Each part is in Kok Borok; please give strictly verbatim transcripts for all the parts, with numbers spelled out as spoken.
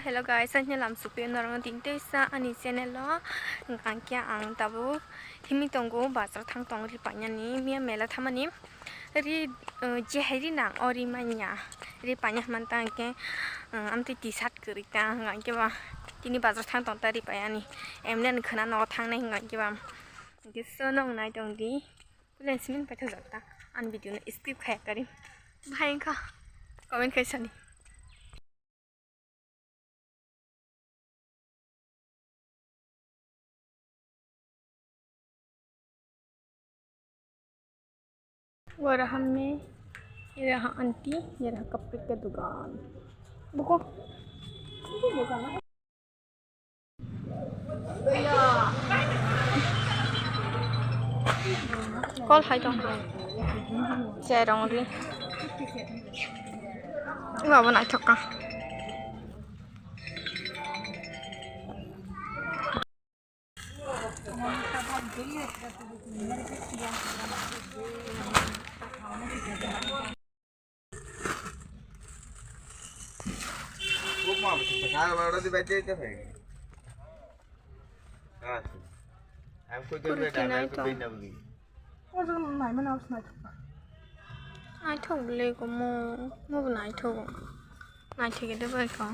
Hello guys, ani lam supi norong din teisa ani channel o. Hingkhe ang tabuk himi tongo, bazar thang tong ri painani, miya mela thamani. Ri, eh, je hai ri nang o ri manya. Ri paina hman ta hingkhe, eh, amtwi t-shirt kwrwi ta hingkhe ba tini bazar thang tong ta ri painani. Emne ani khwna nogo thangnai hingkhe ba. Hingkhe so nong nai tong di. Kulen simin paithak jak ta. Ani video no skip khaya kari. Bahai wngkha. Comment khai sani. Ua raha me, ye raha aunty, ye raha kapri ka dukan. Buko. Call hai tong. Cherong ri. Iba bo naithok ka. Kurti nai tong. Naithok le ko mo, mo bo naithok. Naithok de bai ko.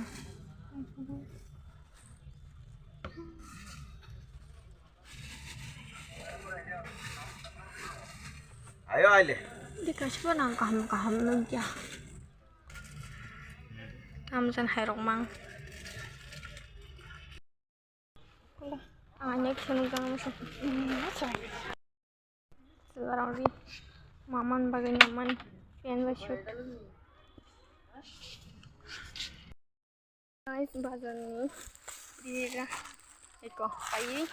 Ayo, aile. Di kasih nang kaham kaham nang ya. Tamjan hai rok mang. Ang next nang jang masa. Sorry. Selarang di maman bagai nyaman. Pian bai shoot. Guys, bazar ni dira eko pai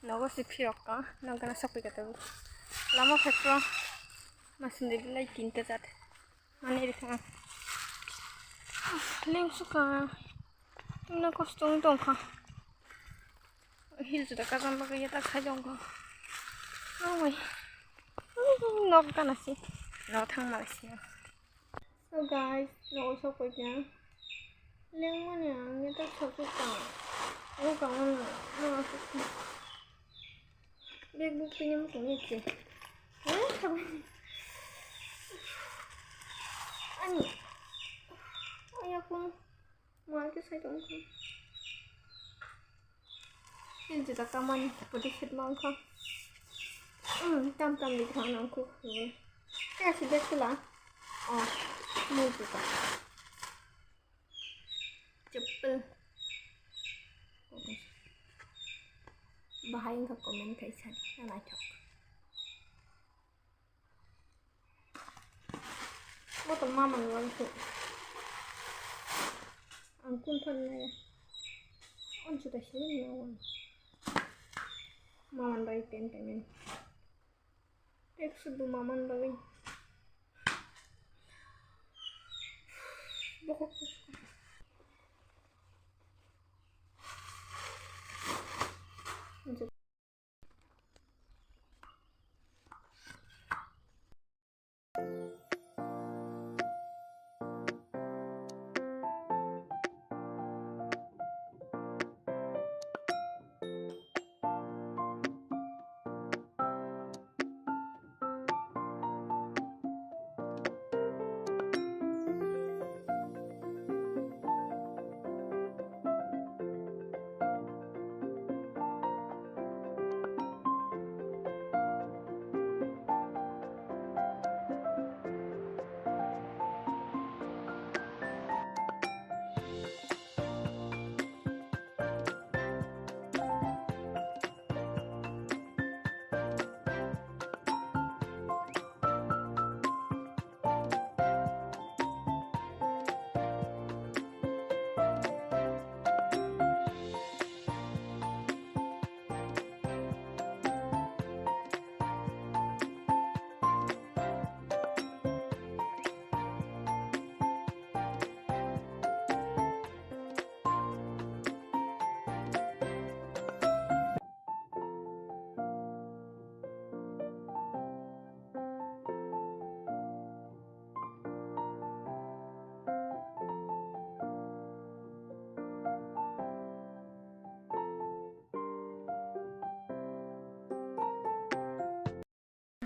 nogo si phirok ka nang kana sokoi kata lama phekro masinde bilai tinta jat mane rikha leng suka na kostong tongkha hil juda kajam bagwi ya ta khai jongkha oi nok kana si no thang ma si. So guys, nogo sokoi kha. Lengmani ang neta sokoi kha. O kha ono, no asuk kha. Bag buk tini muchung ni khe. Eh, sabai. Ani. Aya kung. Mal ke sai tong kha. Hil juda kamani pudi khit mang kha. Hmm, tam tam di thang nang kuk. Kaya si bag kula. Oh, mui juda. Chappal. Bahai wngkha comment khai sadi, naithok. Bo to mama ni wngkha. Ang kun phan nai. On chuta sini ni wng. Mama ni bai pen pen. Ek sudu maman bagwi. Bokhok.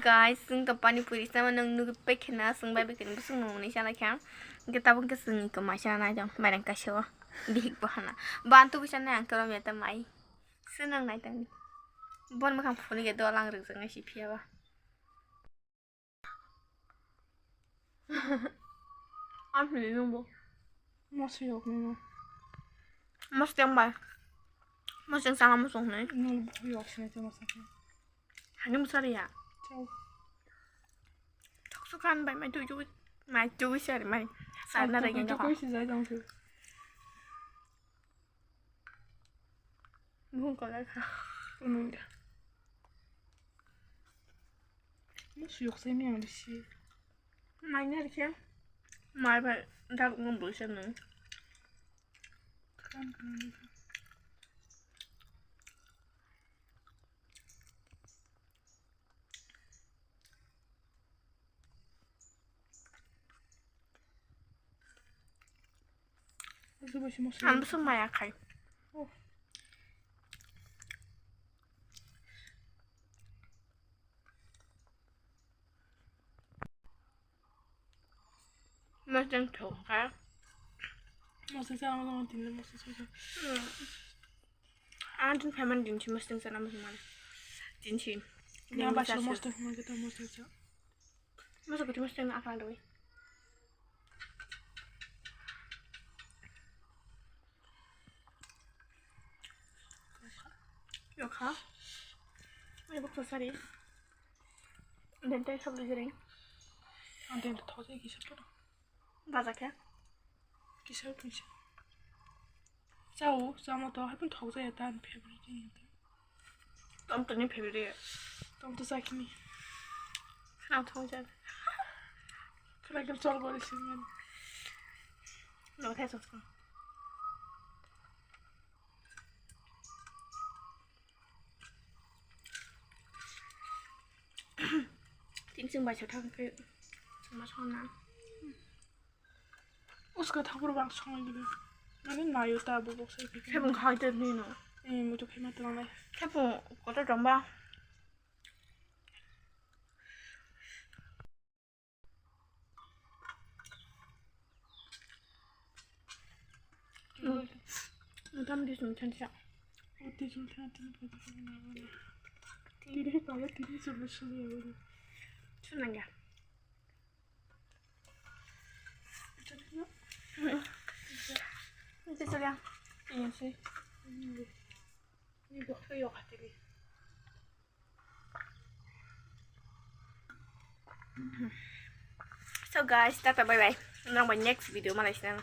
Guys, chwng to pani puri sama nang nugwi paikhe na, chwng bai bai khe bwswk nung nai chalai kha. Hwnkhe tabuk khe chwng iko mai cha nai jang, mairang kaisa o. Bihik bo hana. Ban tu bisa nai ang kwrwng ya ta mai. Swnang nai tang. Bon mwkhang phunui khe dol ang rwkjak nai si phiya ba. Ang hwnwi nung bo. Mosri yok nung. Mosri ang bai. Mosri ang sama mosong hwnwi. Nung bo yok sinai te mosri. Hani mosri ya? Chau. Thoksu khan bai mai tu jui. Mai tu sari mai. Sarna rai geng kapa. Koi si jai dong su. Bung kolai kha. Unui da. Mo suyok se mi ang bisi. Mai na rikhe. Mai bai dak ngom bui se nung. Kan kan. Ang bwswk maya khai. Oh. Mosdeng thok kha. Mosdeng sa ang tini mosdeng sa. Hmm. Ang tini phaimani din si mosdeng sa na mosdeng mani. Din si. Ya ba sa mosdeng mani kita mosdeng sa. Masa kecil mesti nak apa doi? Yok ha? Ini bukto sari. Dan teh sabli jering. Ang teh thok jai kisar to. Baja khe? Kisar to. Chao, chama to, haikhe thok jaya ta ani favorite ni. Tom to ni favorite. Tom to sakini. Ang thok ja. Khwlai khe chol bori singmani. No thai song song. Tin sing bai sa thang khe. Sama sona. Uska thapur bang song gidi. Ani nayo ta bu bok sai. Khebung khai te ni no. Eh, mutu khema tang lai. Khebung kotor tong ba. Tam di sung chan cha. Di sung chan cha. Di di pa di sung sung. Sunang ya. Ito sa lang. Ayan siya. Hindi ko kayo katili. So guys, tata bye bye. Nang ba next video malai sila.